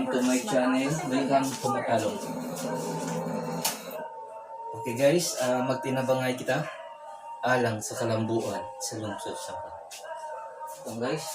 Welcome to my channel. Welcome to Matalong. Okay guys, magtinabangay kita alang sa kalambuan sa lungsod sa. Ito guys.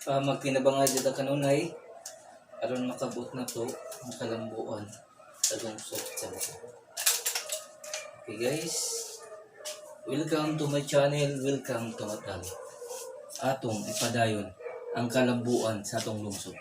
Magtinabangay dito kanunay aron makabot na to ang kalambuan sa lungsod sa. Okay guys, welcome to my channel, welcome to Matal. Atong ipadayon ang kalambuan sa atong lungsod.